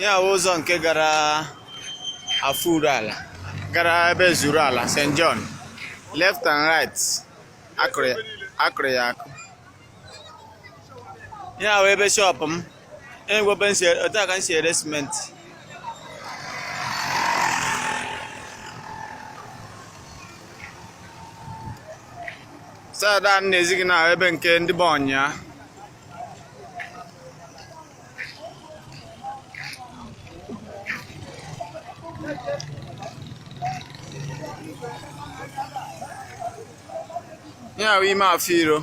Ya wụ ụzọ nke gara Afọ Uruala, gara ebe zuru ala St. John, left and right, akụrụ ya akụ. Ya wụ ebe shop m enwegwo ebe otu a ka m si ere simenti. Side a na-ezi gị na ebe nke ndị be ọnya. Ihe a wụ ime Afọ Iro,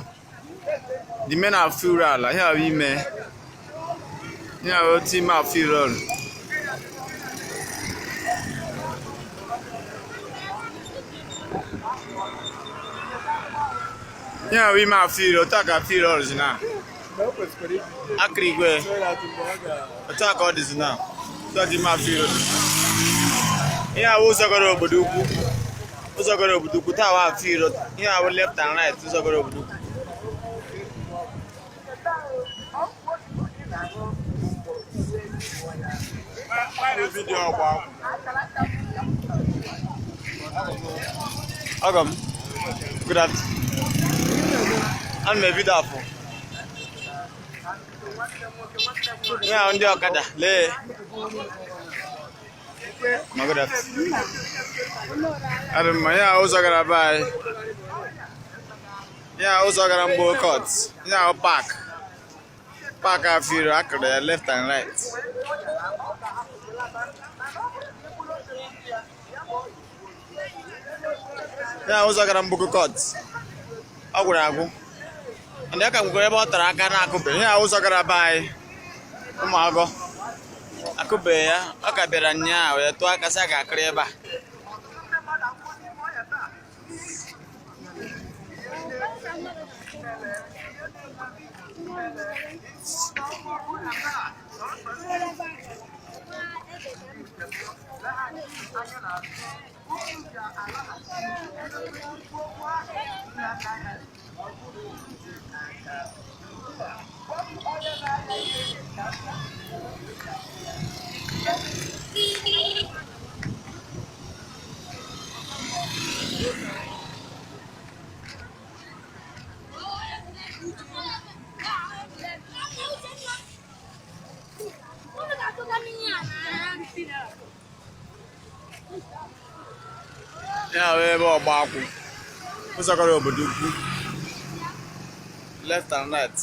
the main Afọ Uruala. Ihe a wụ ime, ihe a wụ otu ime Afọ Iro ọrụ. Ihe a wụ ime Afọ Iro, otu a ka Afọ Iro ọrụzi na akịrị igwe, otu a ka ọ dịzi na otu a ka ime Afọ Iro dị. Ihe a wụ ụzọ gara obodo ukwu, ụzọ gara obodo ukwu taa wụ Afọ Iro. Ihe a wụ left and right, ụzọ gara obodo ukwu. Ọgọ m, good afternoon. Ana m ebido afọ. Ihe ahụ ndị ọkada lee. Ma good afternoon. Adị mma, ihe ahụ ụzọ gara be anyị. Ihe ahụ ụzọ gara Mgbo Court. Ihe ahụ park. Park Afọ Iro akụrụ ya left and right. Ya ụzọ gara Mgbogo Court. Ọ gwụrụ agwụ. Ndị aka nwekwara ebe ọ tara aka na-akụbeghị. Ihe a ụzọ gara be anyị Ụmụagọ akụbeghị ya. Ọ ka bịara nnyaa wee tụọ aka sị a ga-akụrị ebe a. Ya wụ ebe ọgba akwụ ụzọ gara obodo ukwu, left and right.